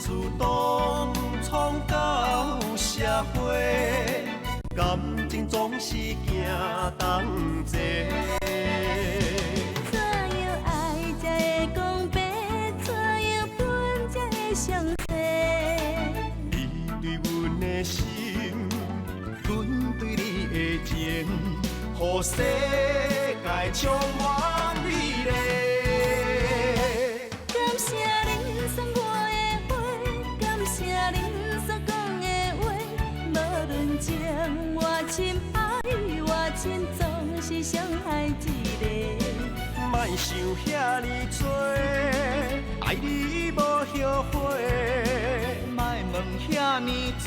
自当创到社会，感情总是行同齐。怎樣愛才會講白？怎樣分才會詳細？你對阮的心，阮對你的情，予世界充滿美麗。感謝恁送我的花，感謝恁所講的話，無論情偌深，愛偌深，總是傷害一個。莫想遐爾多，愛你無後悔。莫問遐爾多，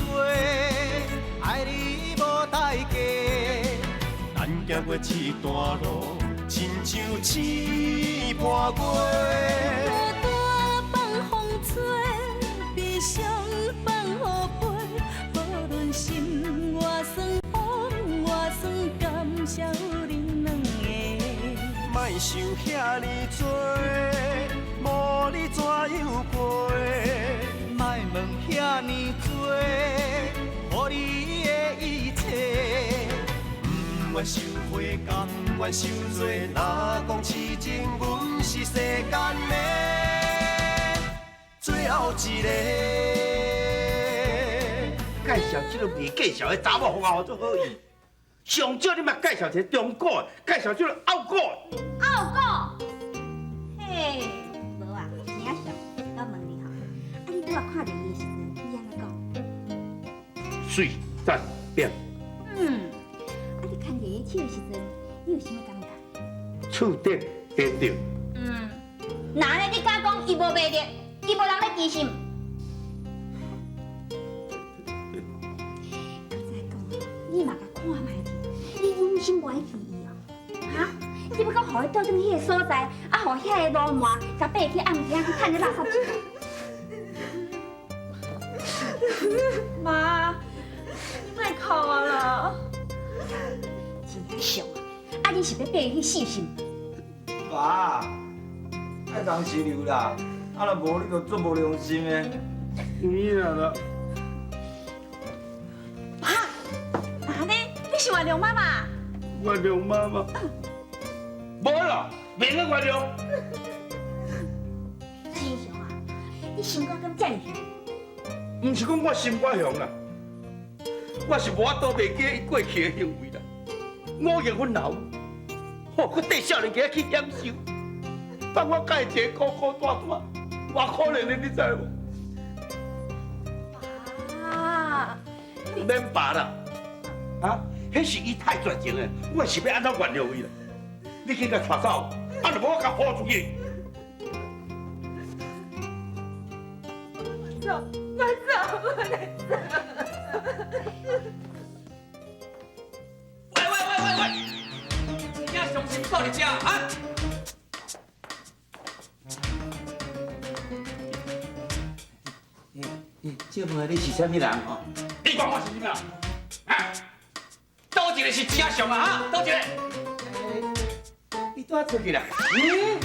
愛你無代價。咱行過這段路，親像星伴月。孤單放風吹，悲傷放雨飛，無論心偌酸，風偌酸，感謝有恁兩个。莫想遐爾多，無你怎樣過？莫問遐爾多，予你的一切。不願受悔，甘願受罪。若講痴情，阮是世間的最後一個。介紹這個袂介紹的查某予我做好意，上少你嘛介紹一個中古的，介紹這個拗古的。拗古，嘿，無啊，真正俗。我問你吼，啊你拄仔看著伊的時陣，你按怎講？媠、讚、變。嗯，啊你牽著伊手的時陣，你有啥物感覺？觸電電著。嗯，若呢你敢講伊無魅力，伊無人咧機心？閣再講，你嘛共看覓者，你忍心袂記伊哦？哈？你欲閣予伊倒轉彼个所在，啊，予遐个流氓共爬去暗間去趁咧垃圾錢？媽，你莫哭啊啦！真正俗啊！啊，你是欲爬伊去死是毋？爸，愛當收留啦，啊若無你就足無良心的。有影啦。爸，哪呢？你是原諒媽媽？原諒媽媽？無啦，袂用原諒。真相啊！你心肝敢遮爾雄？毋是講我心肝雄啦，我是無法度袂記伊過去的行為啦。我逆阮老母，吼，閣綴少年家去享受，放我家己一个孤孤單單，偌可憐的，你知無？爸，免爸啦，啊，彼是伊太絕情了，我是欲按怎原諒伊啦？你去共帶走，啊，若無我共呼出去。走，我走，我來走。喂喂喂喂喂，真正傷心到佇遮啊！欸，借問你是啥物人吼？你講我是啥物人？啊？佗一个是真相啊？哈？佗一個？你拄仔出去啦？嗯？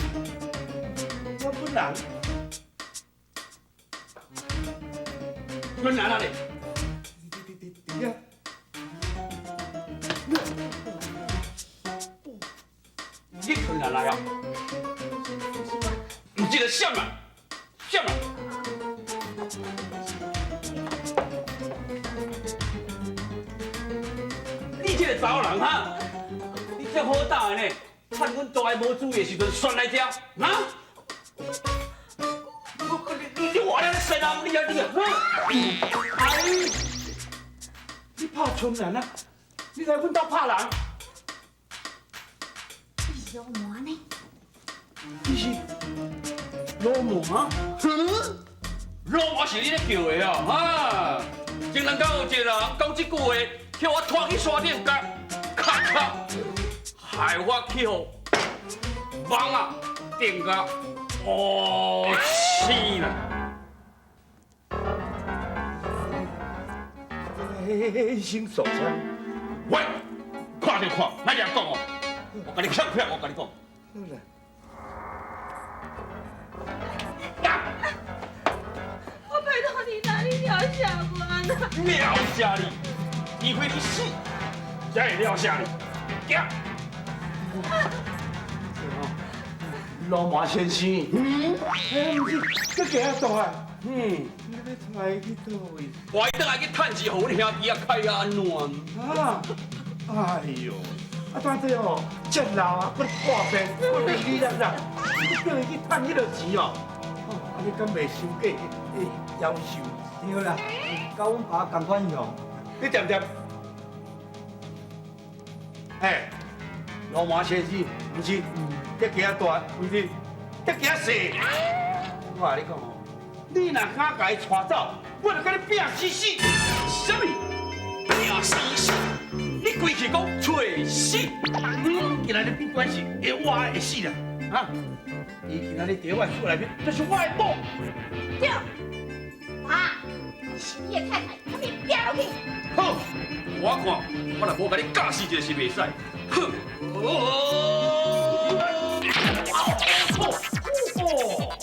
我本人。春蘭哪裡？佇遐。你春蘭來啊？毋這個啥啊？啥啊？你這個查某人哈，你這好膽的呢？趁阮大爺無注意的時陣，竄來遮，哈？你話咧神啊！你啊你啊！哎，你拍春蘭啊？你來阮兜拍人？你是流氓呢？你是流氓？哼，流氓是你咧叫的哦，哈！前人敢有一個人講這句話，叫我拖去山頂共咔咔，害我去予網仔釘甲烏青啦！嘿，先受傷。喂，看就看，莫掠講哦，我共你騙騙，我共你講。好啦。我拜託了谢你，除非你死，才会了谢你。行。老马先生，哎，毋是，这鸡仔大啊，你欲带伊去佗位？我转来去趁钱，予阮兄弟仔开啊按怎？啊，哎哟，啊，当这哦，这老啊，阁破病，阁哩哩啦啦，你叫伊去趁彼落钱哦，哦，按呢敢袂伤过夭寿？对啦，佮阮爸仝款样。你恬恬？哎，老马先生，毋是，这鸡仔大，毋是，这鸡仔细。我共你讲哦，你若敢共伊带走，我就共你拼死死。啥物？拼死死？你规气讲揣死？今仔日不管是会活会死啦，啊！伊今仔日伫我厝内面，就是我的某。对，爸，是你的太太，共你拼落去。好，我看我若无共你教死一个是袂使。哼！哦，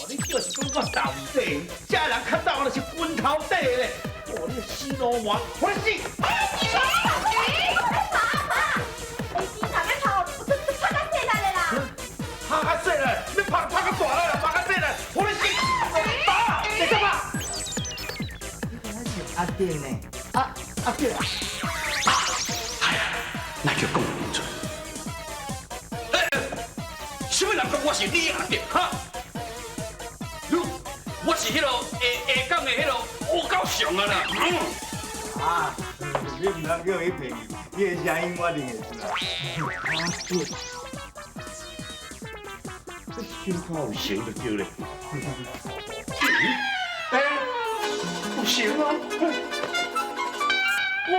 你就是讲我豆底，这人较早就是拳头底咧。哦，你死流氓，我死！哎，你爸爸，哎，你若欲拍我，拍较细力的啦。拍较细力，你拍拍较大力啦，拍较细力，我死！打，你干嘛？你敢是阿德呢？啊，阿德。哎呀，那叫讲唔出。什么人讲我是你阿德？哈？我是彼个下下港的彼个乌狗熊啊啦！啊，你毋通叫伊骗去，你的声音我认会出来。阿德，这心肝有成就对咧。哎，有成啊！哦，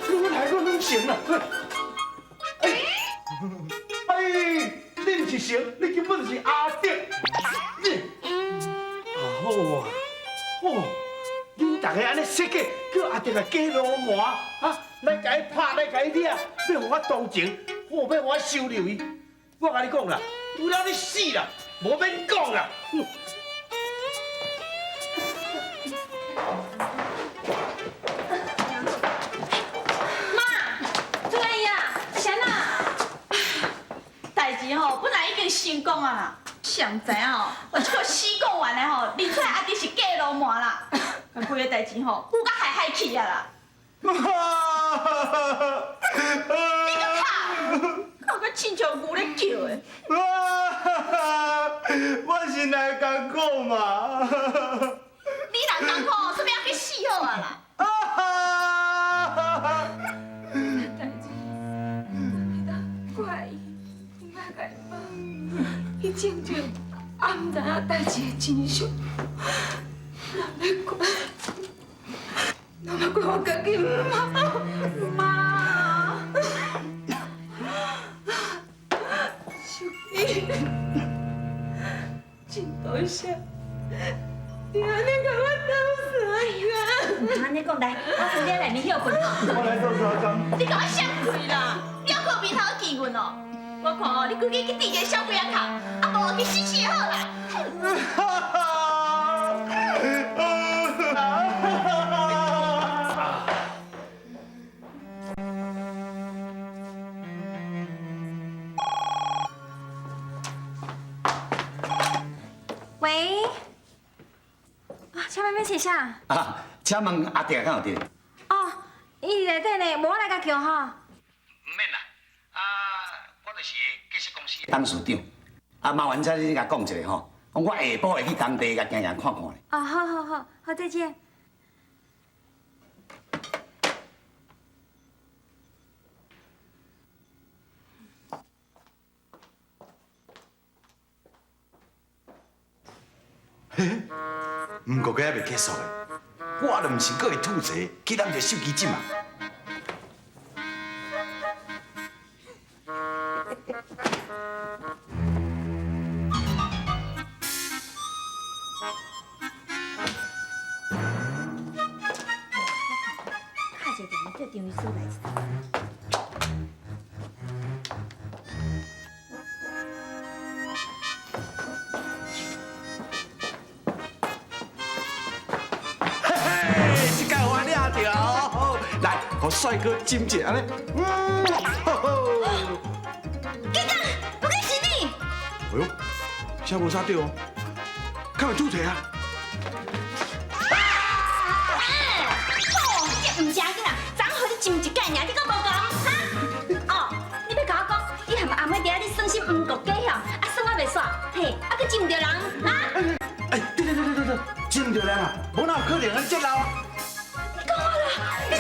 愈来愈拢成啦！哎，哎，你毋是成，你根本就是阿德。你。好啊，哦，恁逐个按呢设计，叫阿德来假流氓啊，来共伊拍，来共伊掠，欲予我同情，哦，欲予我收留伊。我共你讲啦，除了你死啦，无免讲啦。妈，朱阿姨啊，是按怎？代志吼，本来已经成功啊啦。谁毋知影吼，我这个死讲完的吼，认出来阿弟是假流氓啦，规个代志吼，有甲害害去啊啦！你阁哭，哭阁亲像牛咧叫的。我是来艰苦嘛。你若艰苦，说明去死好啊啦！代志，你当怪伊，你莫共伊骂。伊进前也毋知影代志的真相，若欲怪，若欲怪我家己毋好，妈。秀英，真多谢，你按呢共我斗相共。毋通按呢讲，来，我赴你内面歇睏。我来做相共。你共我闪开啦！你犹阁有面头见阮哦？我看哦，你规日去挃一个小鬼仔哭，啊无去死死好啦。喂，啊，请问欲揣啥？啊，请问阿德敢有伫？哦，伊伫内底呢，无我来共叫吼。毋免啦，啊，我就是建设公司董事长，啊，麻烦请你共讲一下吼，讲我下晡会去工地共行行看看咧。哦，好好好，好，再见。嘿，毋过阁犹未结束咧，我就毋是阁会吐槽去揽一个手机这马。敲一个电话叫张医师来一趟。嘿嘿，这届我掠予帥哥斟一下按呢，嗯，好好。警長，不該是你。哎呦，啥無啥對哦，敢會拄提啊？哦，這毋正經啦，昨昏予你斟一擺爾，你閣無講哈？哦，你欲共我講，你含阿妹佇遐咧耍心毋國假曉，啊耍啊袂煞，嘿，啊閣斟著人，哈？哎，對對對對對對，斟著人啊，無哪有可能按呢這老啊？你講我啦，你啊，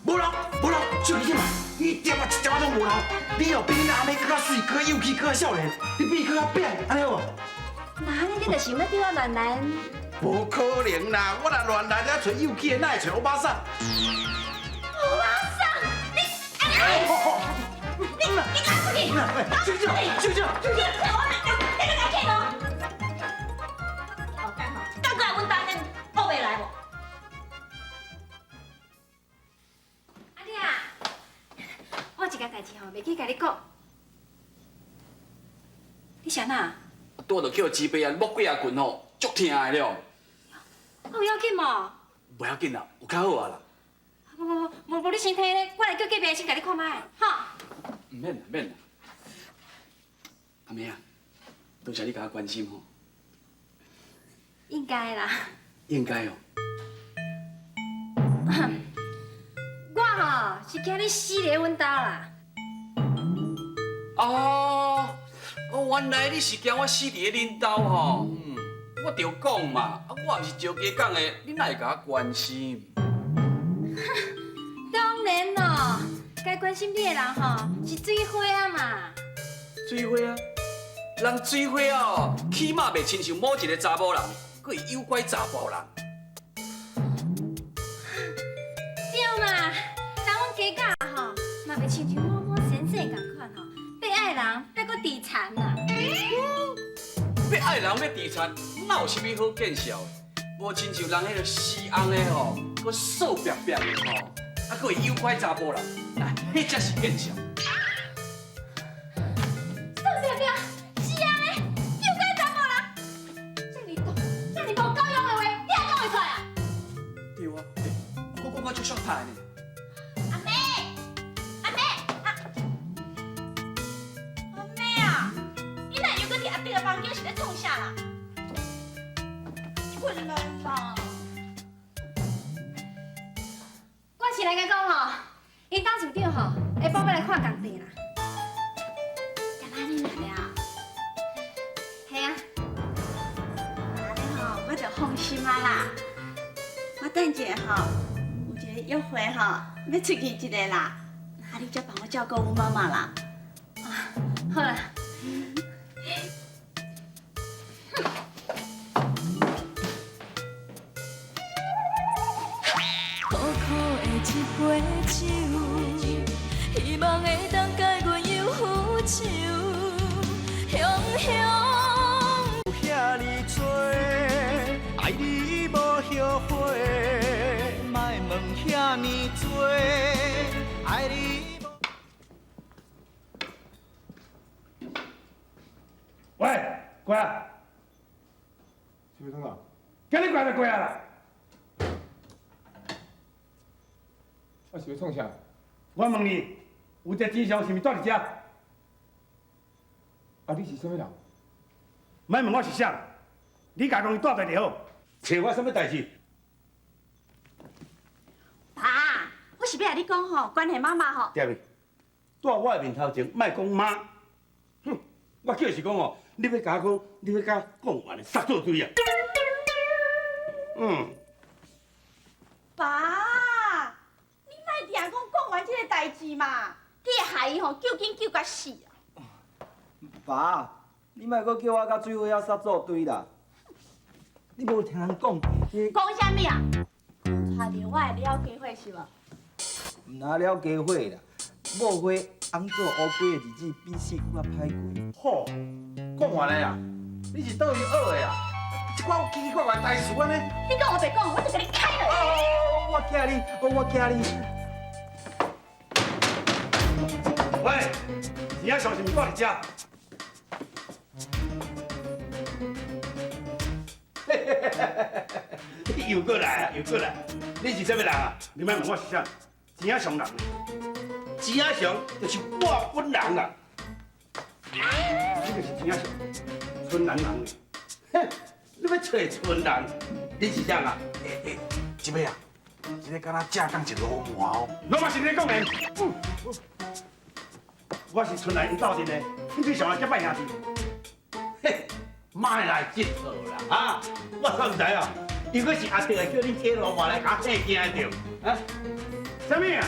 無老無老，小琪嘛，你點啊一點仔攏無老，你哦比恁阿妹閣較媠，閣較幼氣，閣較少年，你比伊閣較扁，按呢好無？那按呢你就是欲對我亂來？無可能啦！我若亂來，你揣幼氣的，哪會揣歐巴桑？歐巴桑，你，你敢出去？小姐，小姐，你揣我，你閣敢去無？後擺吼，敢過來阮家恁學袂來無？阿弟啊，我有一件代誌吼，袂記共你講。你啥啊？拄著去予雞婆啊，摸幾仔拳吼，足疼的了。有要緊無？袂要緊啦，有較好啊啦。無無無無，你先聽咧，我來叫隔壁先共你看覓，哈。毋免啦，免啦。阿妹啊，多謝你共我關心吼。應該啦。應該哦。我吼是驚你死佇阮兜啦。哦，哦，原來你是驚我死佇咧恁兜吼。嗯，我就講嘛，啊，我毋是招雞講的，你哪會共我關心？當然咯，該關心你的人吼是水花仔嘛。水花仔？人水花仔哦，起碼袂親像某一個查某人，閣會誘拐查埔人。對嘛，人阮家教吼，嘛袂親像某某先生仝款吼，欲愛人欲閣致殘啦。欲愛人欲致殘，哪有啥物好見笑的？無親像人彼个死翁的吼，閣嗍煏煏的吼，啊，閣會誘拐查埔人，來，彼才是見笑。嗍煏煏，死翁的，誘拐查埔人，遮爾毒，遮爾無教養的話，你也講會出來啊？對啊，欸，我講甲足爽快呢。阿妹，阿妹，阿阿妹啊，你若猶閣佇阿弟的房間是咧創啥啦？困來啦！我是來共講吼，𪜶董事長吼下晡欲來看工地啦。敢按呢爾啊？嘿啊。按呢吼，我就放心啊啦。我等一下吼，有一个約會吼，欲出去一下啦。啊，你才幫我照顧阮媽媽啦。啊，好啦。苦苦的一杯酒，希望會當解阮憂愁。雄雄。遐爾多，愛你無後悔，莫問遐爾多，愛你無。喂，過來。是欲創啥？叫你過來就過來啦。我是欲創啥？我問你，有一個真相是毋是蹛佇遮？啊，你是啥物人？莫問我是啥，你共講伊蹛佇就好。揣我啥物代誌？爸，我是欲來你講吼，關係媽媽吼。對未？蹛我的面頭前，莫講媽。哼，我叫是講哦，你欲共我講，你欲共講完的殺做對啊。嗯。爸，你莫定講講完這個代誌嘛，你會害伊吼救緊救甲死啊！爸，你莫閣叫我佮水花仔煞做對啦！你無聽人講，講啥物啊？講娶著我的了家伙是無？毋若了家伙啦，某花翁做烏龜的日子比死閣較歹過。吼，講完了啊？你是佗位學的啊？這寡奇奇怪怪的代誌按呢？你講我袂講，我就共你開落。哦，我驚你，我驚你。喂，錢仔上是毋是蹛佇遮？又閣來啊！又閣來！你是啥物人啊？你莫问我是啥，钱仔上人。钱仔上就是我本人啦。这个是钱仔上，春兰人的。哼，你欲揣春兰？你是啥啊？欸欸，这尾啊，这个敢若正港一老麻哦。老麻是你讲的。我是春兰𪜶斗阵的，你对上来结拜兄弟。嘿，莫来这套啦，啊！我煞毋知哦，如果是阿弟会叫恁这老麻来共我吓惊著，啊？啥物啊？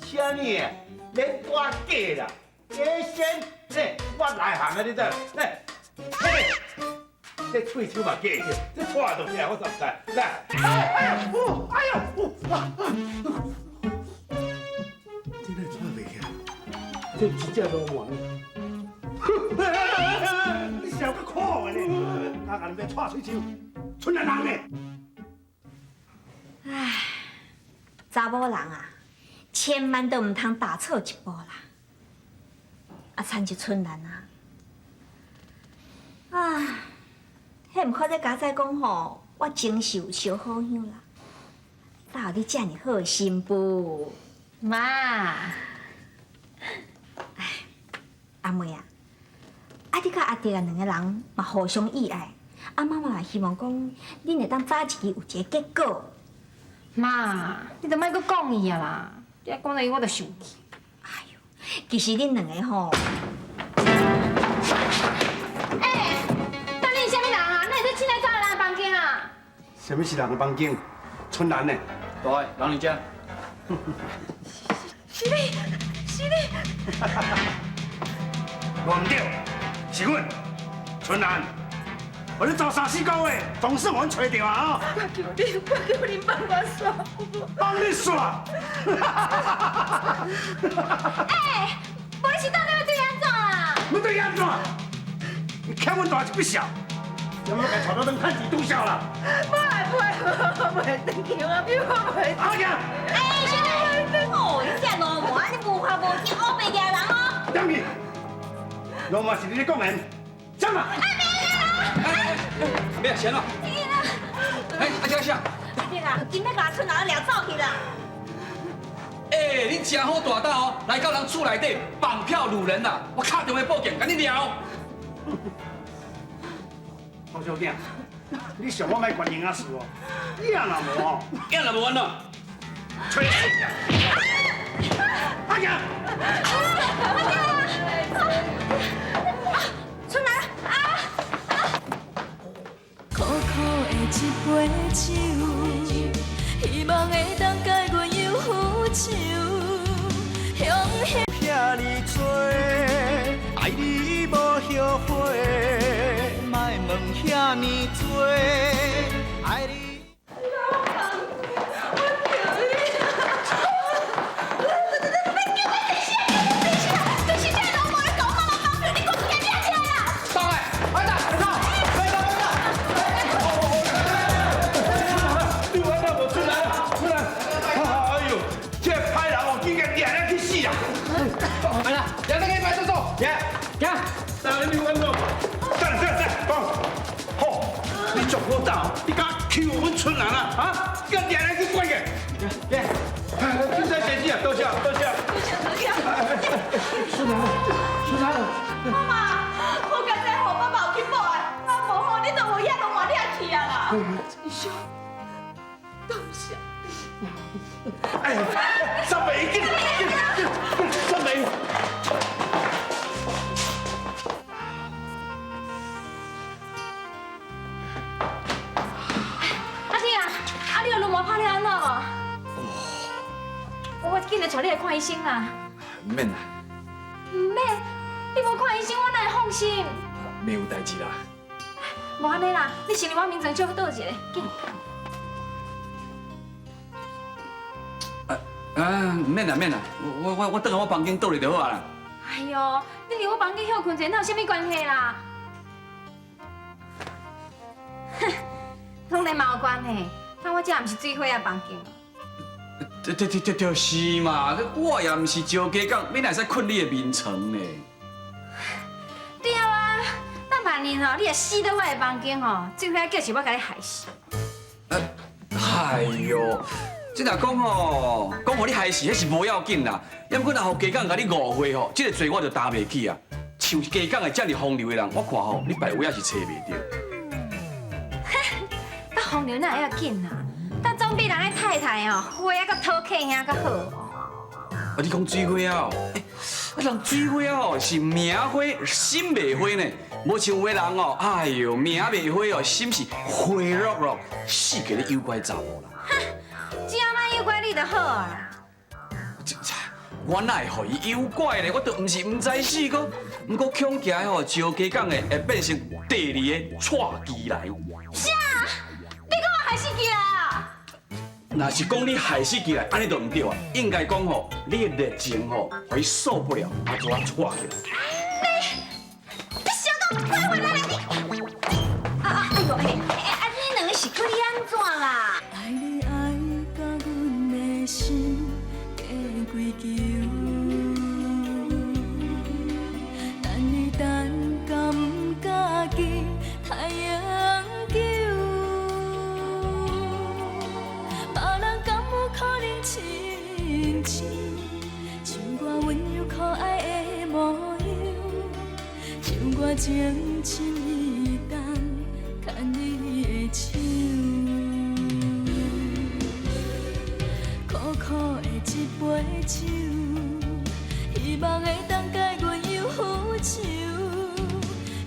啥物啊？免大假啦，假仙，嘿，我内行啊，你知？嘿，嘿，这喙手嘛假着，这错就起来，我煞毋知。来，哎哎呦，哎呦，真的错袂起来，这真正老麻。你上阁可恶的呢！我共你欲掣喙手，春兰人呢？唉，查某人啊，千万都毋通踏错一步啦！啊，亲像春兰啊，啊，彼毋可咧佳哉讲吼，我前世有烧好香啦，哪有你遮尔好的新妇？妈，哎，阿妹啊，啊你佮阿弟啊两个人嘛互相意爱，啊妈妈嘛希望讲，恁会当早一日有一个结果。妈，你就莫阁讲伊啊啦，你讲到伊我就生气。哎哟，其实恁两个吼，欸，到底是啥物人啊？哪会使进来走人的房间啊？啥物是人的房间？春兰呢？对，人伫遮。是你，是你。无毋对，是阮春兰。予你做三四个月，总算予阮揣著啊！我求你，我求你帮我煞，帮你煞？欸，无你是到底欲对伊按怎啦？欲对伊按怎？你欠阮大一笔数，有无共带倒转趁钱拄痟啦？不会不会，我袂转去，我我袂。阿强！欸，小妹，哦，你这老麻，你无法无天，乌白掠人哦！等去，老麻是你咧讲的，怎啊？咩钱了？哎，阿姐啥？阿弟啊，今仔共春兰掠走去啦！欸，恁真好大胆哦，来到人厝内底绑票掳人啦！我敲电话报警，共你掠。黄小姐，你想我莫管闲仔事哦？影若无吼，影若无按怎？吹死！阿强！阿弟啊！春兰啊！苦苦的一杯酒，希望会当解阮忧愁。遐尔多，爱你无后悔，莫问遐尔多，爱你。你敢欺负阮春兰啊？啊！你敢掠来去关个？来，警察先生啊，多谢多谢。多谢多谢。春兰，春兰。妈妈，好佳哉吼，爸爸有去报案，啊无吼，你都无遐拢嘛掠去啊啦。真相，多谢。哎，三妹，紧紧紧，三妹。拍了按怎无？我紧来带你来看医生啦。毋免啦。毋免，你无看医生，我哪会放心？袂有代志啦。无按呢啦，你先伫我眠床借倒一下，紧。啊，毋免啦，免啦，我转来我房间倒咧就好啊啦。哎哟，你伫我房间歇睏者，哪有啥物关系啦？哼，拢咧嘛有关系。那我这毋是水花仔房间。对对对对对，是嘛？我也毋是招家讲，你哪会使困你的眠床呢？对啊，那万一吼，你若死佇我的房间吼，水花仔叫是我共你害死。哎哟，這若講吼，講予你害死，彼是無要緊啦。猶毋過若予家長共你誤會吼，這個罪我就擔袂起啊。像家長的遮爾風流的人，我看吼，你別位也是揣袂著。鬥風流哪會要緊啊？但總比人的太太哦，花仔佮討客兄較好。啊，你講水花哦，啊，人水花哦是名花，心袂花呢。無像有的人哦，哎喲，名袂花哦，心是花落落，四界咧誘拐查某啦。只要莫誘拐你就好啊。我哪會予伊誘拐咧？我都毋是毋知死個。毋過恐驚吼，招家講的會變成第二个蔡其來。啥？你講我害死起來啊？若是講你害死起來，按呢就毋對啊。應該講吼，你的熱情吼，予伊受不了，啊，就啊蔡起來。你小到過分啦你！啊啊哎呦嘿，啊你兩个是去你按怎啦？愛你愛甲阮的心加跪求，等你等甲毋家己太永久，別人敢有可能親像像我溫柔可愛的模樣，像我情深意重牽你的手。苦苦的一杯酒，希望會當解阮憂愁。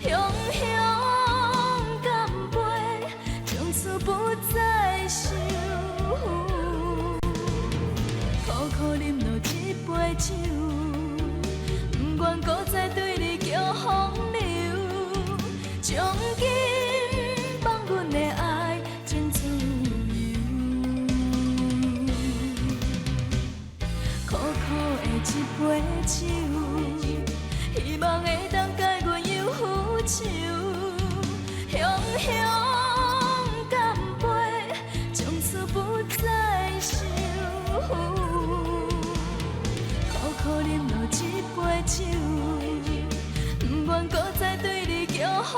雄雄乾杯，從此不再愁。苦苦啉落這杯酒，不願閣再對你叫風流。將今放阮的愛真自由。苦苦的一杯酒，希望會當解阮憂愁。雄雄乾杯，從此不再愁。苦苦啉落這杯酒，不願閣再對你叫風